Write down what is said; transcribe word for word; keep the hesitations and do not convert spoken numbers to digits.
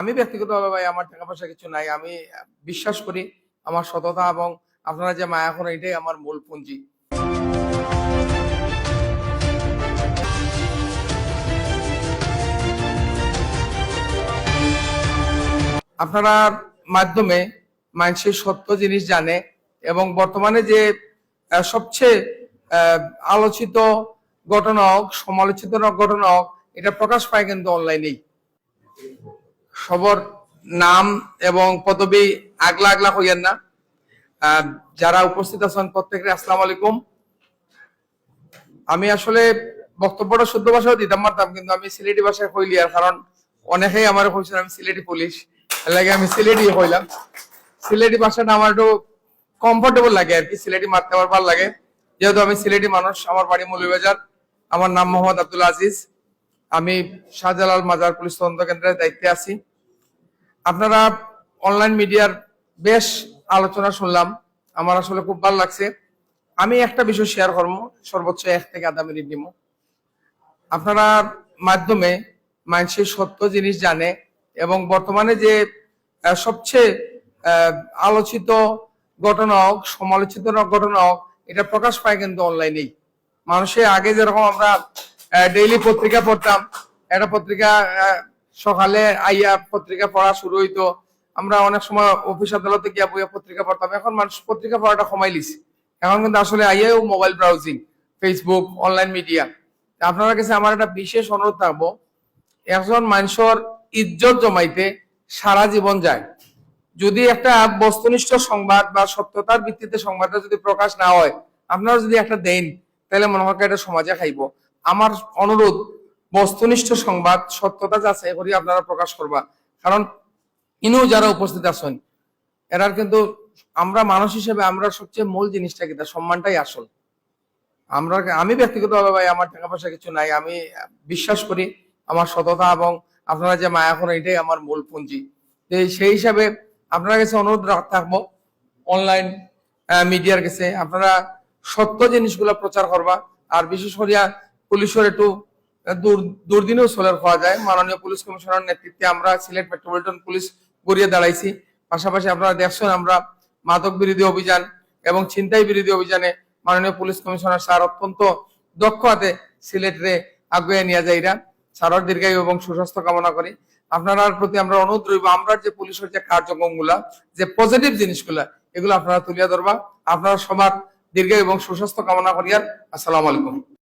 আমি ব্যক্তিগতভাবে, ভাই, আমার টাকা পয়সা কিছু নাই। আমি বিশ্বাস করি আমার সততা এবং আপনারা যে মায়া করেন, এটাই আমার মূল পুঁজি। আপনারার মাধ্যমে মানুষের সত্য জিনিস জানে এবং বর্তমানে যে আহ, সবচেয়ে আহ, আলোচিত ঘটনা হোক, সমালোচিত ঘটনা হোক, এটা প্রকাশ পায় কিন্তু অনলাইনেই। সবার নাম এবং পদবি আগলা আগলা কইয়েন না। আহ, যারা উপস্থিত আছেন প্রত্যেককে আসসালামু আলাইকুম। আমি আসলে বক্তব্যটা শুদ্ধ ভাষায় দিতাম পারতাম, কিন্তু আমি সিলেটি ভাষায় কইলিয়ার, কারণ অনেকেই আমারে কইছেন আমি সিলেটি পুলিশ, এর লাগি আমি সিলেটি কইলাম। সিলেটি ভাষাটা আমার একটু কমফোর্টেবল লাগে আর কি, সিলেটি মাততে আমার ভালো লাগে। যেহেতু আমি সিলেটি মানুষ, আমার বাড়ি মৌলভীবাজার, আমার নাম মোহাম্মদ আব্দুল আজিজ, আমি শাহজালাল মাজার পুলিশ তদন্ত কেন্দ্রের দায়িত্বে আছি। আপনারা অনলাইন মিডিয়ার বেশ আলোচনা শুনলাম, আমার আসলে খুব ভালো লাগছে। আমি একটা বিষয় শেয়ার করবো, সর্বোচ্চ এক থেকে আধা মিনিট নিব। আপনারার মাধ্যমে মানুষের সত্য জিনিস জানে এবং বর্তমানে যে আহ, সবচেয়ে আহ, আলোচিত ঘটনা হোক, সমালোচিত ঘটনা হোক, এটা প্রকাশ পায় কিন্তু অনলাইনেই। মানুষে আগে যেরকম আমরা ডেইলি পত্রিকা পড়তাম, একটা পত্রিকা আহ, সকালে আইয়া পত্রিকা পড়া শুরু হইতো, আমরা অনেক সময় অফিস আদালতে গিয়া বইয়া পত্রিকা পড়তাম। এখন মানুষ পত্রিকা পড়াটা কমাই লিছে। এখন কিন্তু আসলে আইয়াও mobile browsing, Facebook, online media. আপনারার কাছে আমার একটা বিশেষ অনুরোধ থাকবো, একজন মানুষের ইজ্জত জমাইতে সারা জীবন যায়। যদি একটা বস্তুনিষ্ঠ সংবাদ বা সত্যতার ভিত্তিতে সংবাদটা যদি প্রকাশ না হয়, আপনারা যদি একটা দেন, তাহলে মনে হয় এটা সমাজে খাইব। আমার অনুরোধ, বস্তুনিষ্ঠ সংবাদ, সত্যতা যাচাই করি আপনারা প্রকাশ করবা, কারণ ইনো যারা উপস্থিত আছেন, এরার কিন্তু আমরা মানুষ হিসেবে আমরা সবচেয়ে মূল জিনিসটা কিতা, সম্মানটাই আসল। আমরা, আমি ব্যক্তিগতভাবে, ভাই, আমার টাকা পয়সা কিছু নাই। আমি বিশ্বাস করি আমার সততা এবং আপনারা যে মায়া করেন, এটাই আমার মূল পুঁজি। তো এই, সেই হিসাবে আপনার কাছে অনুরোধ রাখ-, থাকবো, অনলাইন মিডিয়ার কাছে আপনারা সত্য জিনিসগুলো প্রচার করবা। আর বিশেষ করিয়া পুলিশের একটু আহ, দুর-, দুর্দিনেও চলের পাওয়া যায়। মাননীয় পুলিশ কমিশনার নেতৃত্বে আমরা সিলেট মেট্রোপলিটন পুলিশ গড়িয়ে দাঁড়াইছি। পাশাপাশি আপনারা দেখছেন, আমরা মাদক বিরোধী অভিযান এবং ছিনতাই বিরোধী অভিযানে মাননীয় পুলিশ কমিশনার স্যার অত্যন্ত দক্ষ হাতে সিলেটরে আগুয়ে নিয়ে যাইরা। স্যারর দীর্ঘায়ু এবং সুস্বাস্থ্য কামনা করি। আপনারার প্রতি আমরা অনুরোধ রইব, আমরা যে পুলিশের যে কার্যক্রমগুলা, যে পজিটিভ জিনিসগুলা, এগুলো আপনারা তুলিয়া ধরবা। আপনারা সবার দীর্ঘায়ু এবং সুস্বাস্থ্য কামনা করিয়ার। আসসালামু আলাইকুম।